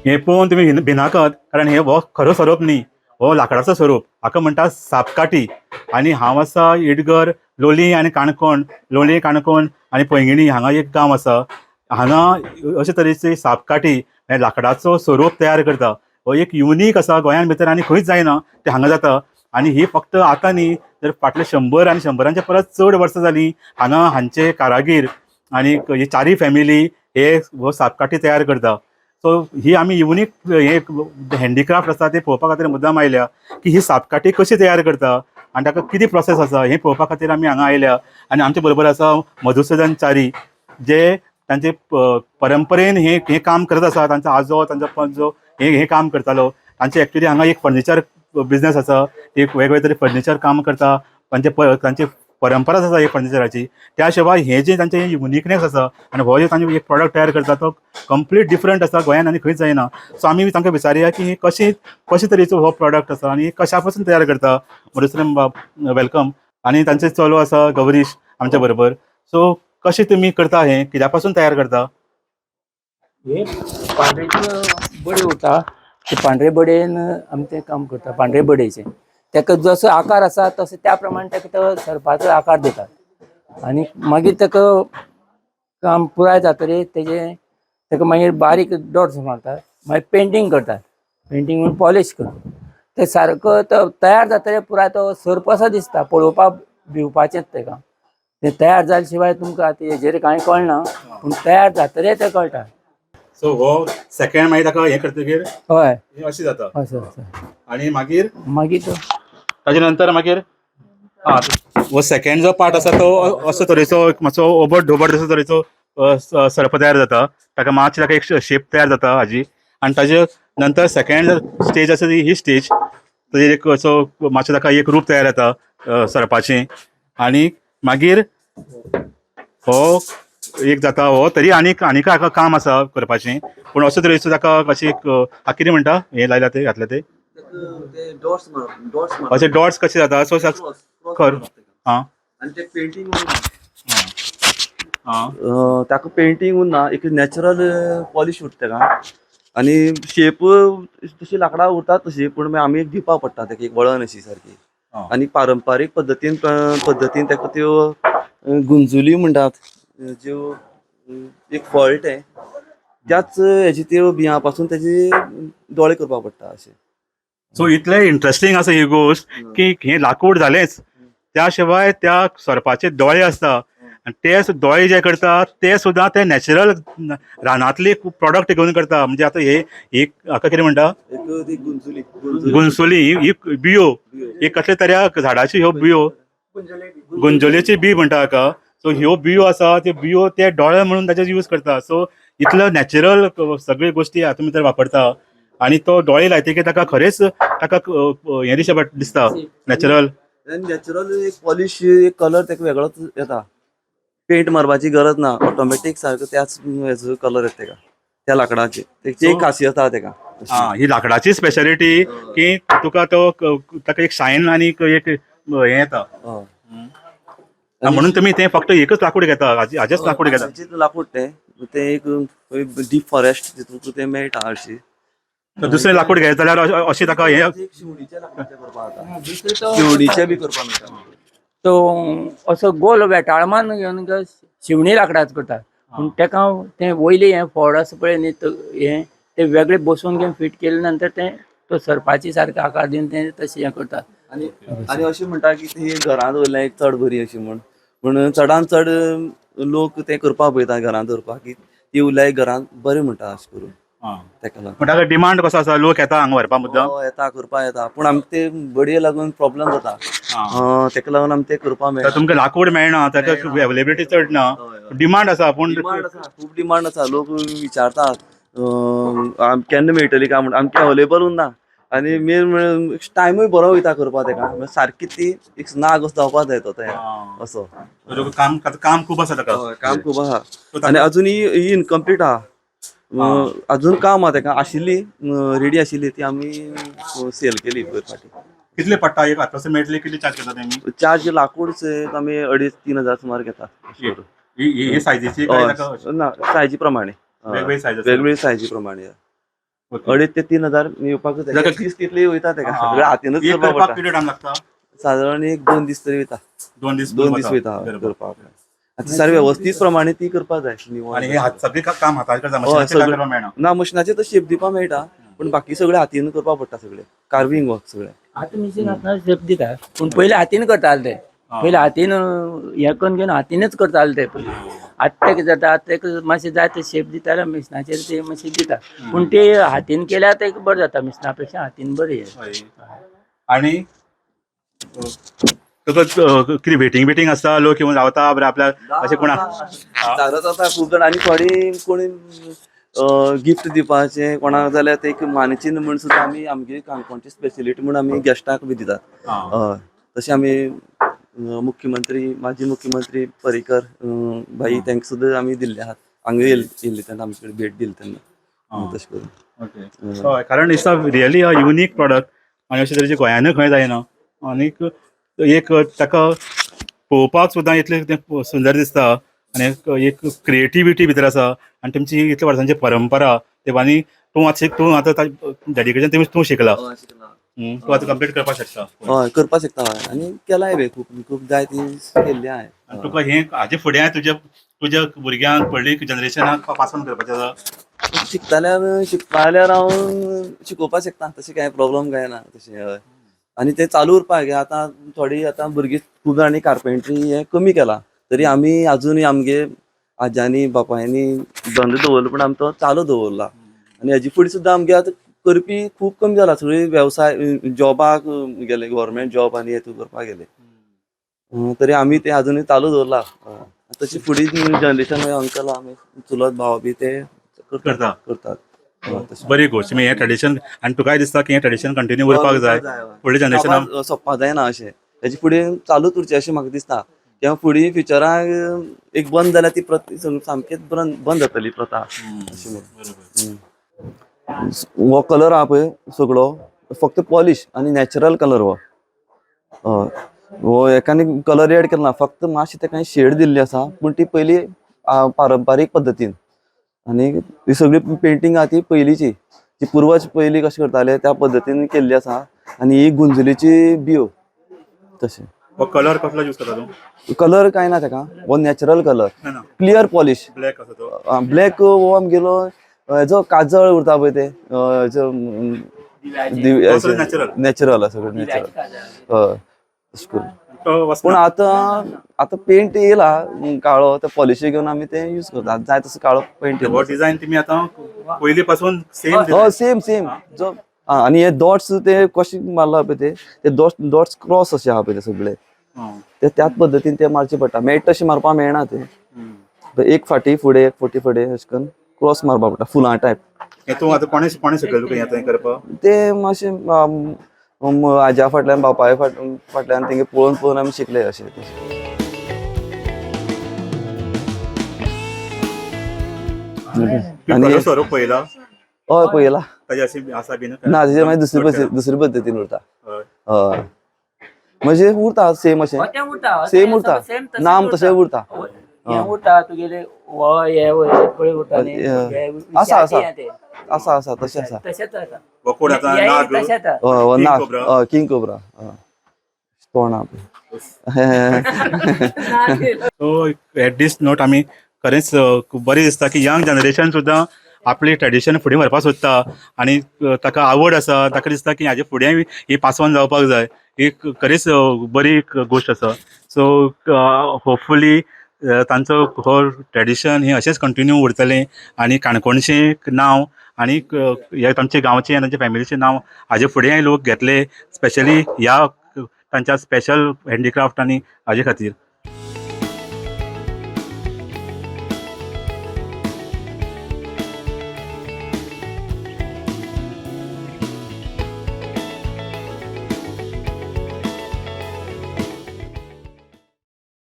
हे पळोवन तुमी भिनाकात, कारण हे हो खरो सोरोप न्ही, हो लाकडाचो सोरोप. हाका म्हणटा सापकाठी. आनी हांव आसा इडगर लोलयें आनी काणकोण, लोलयें काणकोण आनी पैंगिणी हांगा एक गांव आसा. हांगा अशे तरेची सापकाठी हे लाकडाचो सोरोप तयार करता. हो एक युनीक आसा, गोंयान भितर आनी खंयच जायना ते हांगा जाता. आनी ही फक्त आतां न्ही, तर फाटले 100 आनी 100रांच्या परस चड वर्सां जालीं हांगा हांचे कारागीर आनी ही चारय फॅमिली हे हो सापकाठी तयार करता. सो ही आमी युनीक हे हँडीक्राफ्ट आसा ते पळोवपा खातीर मुद्दाम आयल्या की ही सापकाठी कशी तयार करता आनी ताका कितें प्रोसेस आसा हें पळोवपा खातीर आमी हांगा आयल्या. आनी आमचे बरोबर आसा मधुसुदन च्यारी, जे तांचे परंपरेन हे हें काम करत आसा. तांचो आजो, तांचो पणजो हे हें काम करतालो. तांचे एक्चुली हांगा एक फर्निचर बिजनेस आसा, एक वेगवेगळे तरे फर्निचर काम करता. तांचे परंपराच आसा एक फर्निचराची. त्या शिवाय हे जे तांचे युनिकनेस आसा आनी हो जे तांचे एक प्रॉडक्ट तयार करता तो कंप्लीट डिफरंट आसा, गोंयान आनी खंयच जायना. सो आमी तांकां विचारुया की हे कशें कशे तरेचो हो प्रॉडक्ट आसा आनी कशा पासून तयार करता. मधुसुदन बाब, welcome. आनी तांचे चलो आसा गौरीश आमच्या बरोबर. सो कशें तुमी करता, हें कित्या पासून तयार करता? हे पांढरेची बडी उरता, ते पांढरे बडयेन आमी तें काम करता. पांढरे बडयेचें ताका जसो आकार आसा तसो त्या प्रमाणे ताका तो सरपाचो आकार दितात आनी मागीर ताका काम पुराय जातकीर तेजें ताका मागीर बारीक डॉट्स मारतात, मागीर पेंटींग करतात, पेंटींग म्हणून पॉलिश करतात. ते सारको तो तयार जातकीर पुराय तो सर्प असो दिसता, पळोवपाक भिवपाचेंच. तेका तें तयार जाले शिवाय तुमकां आतां हेजेर कांय कळना, पूण तयार जातकीर तें कळटा. सो हो सेकंड मागीर ताका हें करतकीर हय. हें अशें जाता. असो असो. आनी मागीर मागीर तो ताजे नंतर मागीर आं हो सेकंड जो पार्ट आसा तो असो तरेचो एक मातसो ओबड धोबड तसो तरेचो सर्प तयार जाता. ताका मातशी ताका एक शेप तयार जाता हाजी. आनी ताजे नंतर सेकंड स्टेज आसा ती ही स्टेज, ताजेर एक असो मातशें ताका एक रूप तयार जाता सर्पाचें. आनी मागीर हो एक जाता हो तरी आनीक आनीक हाका काम आसा करपाचें, पूण असो तरेचो ताका अशें एक हाका कितें म्हणटा, हें लायला ते घातलें ते डॉट्स. अशे डॉट्स कशे जाता. सो खर आं. आनी ते पेंटींग आं. ताका पेंटींग उरना, एक नॅचरल पॉलिश उरता तेका आनी शेप तशी लाकडां उरतात तशी, पूण मागीर आमी एक दिवपाक पडटा तेका एक वळण अशी सारकी. आनी पारंपारीक पद्दतीन पद्दतीन ताका त्यो गुंजुली म्हणटात, ज्यो एक फळ तें त्याच हेजी त्यो बियां पासून तेजी दोळे करपाक पडटा अशें. सो इतलें इंट्रस्टींग आसा ही गोश्ट की हें लाकूड जालेंच, त्या शिवाय त्या सर्पाचे दोळे आसता आनी ते दोळे जे करता ते सुद्दां ते नॅचरल रानांतले प्रोडक्ट घेवन करता. म्हणजे आतां हे एक हाका कितें म्हणटा? एक ती गुंजुली. गुंसोली ही ही बियो, एक कसले तऱ्या झाडाची ह्यो बियो, गुंजोलेची बी म्हणटा हाका. सो ह्यो बियो आसा त्यो बियो ते दोळे म्हणून ताचे यूज करता. सो इतलो नॅचरल सगळ्यो गोश्टी हातूंत भितर वापरता आनी तो दोळे लायतकीर ताका खरेंच ताका हें दिशें दिसता नॅचरल. नॅचरल एक पॉलिश, एक कलर ताका वेगळोच येता, पेंट मारपाची गरज ना, ऑटोमॅटीक सारको त्याच हेजो कलर येता तेका त्या लाकडाची. तेची एक खासियत आहा तेका. आं, ही लाकडाची स्पेशालिटी की तुका तो ताका एक शायन आनी एक हें येता. म्हणून तुमी तें फक्त एकच लाकूड घेता, हाजेच लाकूड घेता? हाजेच लाकूड तें, तें एक डीप फॉरेस्ट तितून तें मेळटा हरशीं. तर दुसरें लाकूड घेत जाल्यार अशें ताका हें शिवणीचें लाकडाचें करपाक जाता. दुसरो तो शिवणीचें बी करपाक मेळटा. तो असो गोल वेटाळमान घेवन शिवणी लाकडाच करतात, पूण तेका तें वयलें हें फळ आसा पळय न्ही, हें तें वेगळें बसोवन घेवन फिट केले नंतर तें तो सरपाची सारको आकार दिवन तें तशें हें करतात. आनी आनी अशें म्हणटा की ती घरांत दवरलें एक चड बरी अशी म्हण, पूण चडान चड लोक तें करपाक पळयता घरांत दवरपाक, की ती उरल्यार घरांत बरें म्हणटा अशें करून तेका लागून. पण ताका डिमांड कसो आसा? लोक येता हांगा व्हरपा मुद्दाम? हय, येता, करपाक येता, पूण आमकां ते बडये लागून प्रॉब्लम जाता. तेका लागून आमी तें करपाक तर मेळना. तुमकां लाकूड मेळना ताका, अवेलेबिलिटी चड ना. हय. डिमांड आसा पूण डिमांड आसा, खूब डिमांड आसा. लोक विचारतात केन्ना मेळटली काय म्हण, आमकां अवेलेबल उरना. आनी मेन म्हळ्यार टायमूय बरो वयता करपाक तेका, म्हळ्यार सारकी ती एक नाग असो जावपाक जाय तो तयार असो. तर काम काम खूब आसा ताका. हय, काम खूब आहा. So आनी अजून ही इनकम्प्लीट आहा, अजून काम आहा तेका. आशिल्ली रेडी आशिल्ली ती आमी सेल केली पयर फाटी. कितले पडटा एक अप्रोक्सिमेटली, कितले चार्ज करता तुमी? चार्ज लाकूड सयत आमी 2.5-3 हजार सुमार घेता अशें करून. ही सायजीची काय ताका हय, ना, सायजी प्रमाणे. वेगवेगळी सायज आसा? वेगवेगळी सायजी प्रमाणे. 2.5 ते 3 हजार येवपाकूच जाय. दीस तितले वयता तेका, सगळें हातीनच एक करपाक करपाक पडटा. कितलो टायम लागता? सादारण 1-2 दीस तरी वयता. 2 दीस? 2 दीस वयता करपाक. आतां सारकें वेवस्थीत प्रमाणे ती करपाक जाय, निवळ. आणि हे हात सगळे काम हातार करता, मशिनाचेर काम करपाक मेळना? ना, मशिनाचेर तर शेप दिवपाक मेळटा, पूण बाकी सगळें हातीन करपाक पडटा, सगळें कार्विंग वर्क सगळें. आतां मिशीन आसतना शेप दिता, पूण पयलीं हातीन करताले ते. पयलीं हातीन हें करून घेवन हातीनच करताले ते पयलीं. आतां तेका जाता, आतां तेका मातशें जाय ते शेप दिता, मिशनाचेर ते मातशें दिता, पूण ते हातीन केल्यार ते बरें जाता, मिशना पेक्षा हातीन बरें हें. आणि तुका कितें वेटिंग बिटींग आसता? लोक येवन रावता बरें आपल्याक अशें कोणा? जागृत जाता खूब जाण आनी थोडी कोणी गिफ्ट दिवपाचें कोणाक जाल्यार ते एक मानचिन्न म्हूण सुद्दां आमी आमगे काणकोणची स्पेशलिटी म्हूण आमी गेस्टाक बी दितात. हय, तशें आमी मुख्यमंत्री, माजी मुख्यमंत्री पर्रीकर भाई, तांकां सुद्दां आमी दिल्ले आहात. हांगा येयल्ले तेन्ना आमचे कडेन भेट दिली तेन्ना तशें करून. ओके, हय, कारण it's a really a unique product आनी अशे तरेचे गोंयानूय खंय जायना. आनीक एक ताका पळोवपाक सुद्दां इतलें तें सुंदर दिसता आनी एक क्रिएटिविटी भितर आसा आनी तुमची इतल्या वर्सांची परंपरा ते आनी तूं आतां तूं आतां डेडिकेशन तुमी तूं शिकला. हय, शिकला. तूं आतां कंप्लीट करपाक शकता. हय, करपाक शकता, हय, आनी केलाय बी खूब खूब जाय ती केल्ली आहाय. आनी तुका हें हाजे फुडें तुज्या तुज्या भुरग्यांक, फुडली जनरेशनाक पास ऑन करपाचें आसा? शिकताल्यार, शिकपा जाल्यार हांव शिकोवपाक शकता, तशें कांय प्रॉब्लम कांय ना तशें. हय, आनी तें चालू उरपाक जाय. आतां थोडी आतां भुरगीं खूब जाणांनी कार्पेंट्री हें कमी केलां, तरी आमी आजुनूय आमगे आज्यांनी बापायांनी धंदो दवरलो, पूण आमी तो चालू दवरला. आनी हेजे फुडें सुद्दां आमगे आतां करपी खूब कमी जाला, सगळी वेवसाय जॉबाक गेले, गव्हर्मेंट जॉब आनी हेतून करपाक गेले. तरी आमी ते आजुनूय चालू दवरला. हय. तशी फुडें जनरेशन मागीर अंकल, आमी चुलत भाव बी ते करता. करतात, हय, तशें. बरी गोश्ट. हें ट्रेडिशन आनी तुकाय दिसता की हें ट्रेडिशन कंटिन्यू उरपाक जाय फुडल्या जनरेशनाक? सोंपपाक जायना अशें, हेजे फुडें चालूच उरचें अशें म्हाका दिसता. किंवा फुडें फ्युचराक एक बंद जाल्यार ती प्रथा सामकीच बंद जातली प्रथा अशें म्हणून. हो कलर आहा पळय सगळो फक्त पॉलिश आनी नॅचरल कलर हो. हय, हो एकाने कलर एड केला ना, फक्त मातशी तेका शेड दिल्ली आसा, पूण ती पयली पारंपारीक पद्दतीन. आनी ही सगळी पेंटींग आहा ती पयलींची, जी पुर्वज पयलीं कशें करताले त्या पद्दतीन केल्ली आसा. आनी ही गुंजलीची बियो तशें. हो कलर कसलो यूज करता तूं? कलर कांय ना तेका, हो नॅचरल कलर. ना ना. Clear polish. ब्लॅक आसा तो. ब्लॅक हो आमगेलो हेजो काजळ उरता पळय ते हेजो. तो सगळो natural. नॅचरल, सगळें नॅचरल, हय, तशें करून. तो पूण वचना. आतां आतां पेंट येयला काळो, ते पॉलिशी घेवन आमी ते यूज करता, जाय तसो काळो पेंट. हो डिझायन तुम्ही आता पयली पासून सेम? हय, सेम सेम जो. आनी हे डॉट्स ते कशे मारला पळय ते ते डॉट्स डॉट्स क्रॉस अशे आहा पळय ते सगळे, ते त्याच पद्दतीन ते मारचे पडटा. मेळटा तशें मारपाक मेळना ते, एक फाटी फुडें एक फाटी फुडें अशें करून क्रॉस मारपाक पडटा, फुलां टायप. हे तूं आतां कोणे कोणे शिकयलें तुका हें आतां करपाक? ते मातशें आज्या फाटल्यान, बापाय फाटल्यान तेंगे पळोवन पळोवन आमी शिकले अशें तशें. तूं आनी खरो स्वरूप पळयला? हय, पळयला. ताजे अशी आसा बीन? ना, तेजे मागीर दुसरी पद्दती, दुसरी पद्दतीन उरता. हय. हय, म्हणजे उरता सेम अशें. तें उरता. सेम उरता. सेम. नाम तशें उरता. हें उरता तुगेले, हो हे हे पळय उरता न्ही, हे आसा, आसा. विशाची हें ते. आसा आसा, तशें आसा. तशेंच आसा. हो कोण आतां? हेंय नाग. तशेंच आसा. हय, हो King नाग. Cobra. हय, किंग कोब्रा, हय. तोंडा. सो एट दीस नोट आमी खरेंच खूब बरें दिसता की यंग जनरेशन सुद्दां आपली ट्रेडिशन फुडें व्हरपाक सोदता आनी ताका आवड आसा, ताका दिसता की हाजे फुडें ही पास ऑन जावपाक जाय. ही खरेंच बरी एक गोश्ट आसा. सो होपफुली तांचो हो ट्रेडिशन हें अशेंच कंटिन्यू उरतलें आनी काणकोणचें नांव आनी हे तांचे गांवचें आनी तांच्या फॅमिलीचें नांव हाजे फुडेंय लोक घेतले, स्पेशली ह्या तांच्या स्पेशल हँडीक्राफ्ट आनी हाजे खातीर.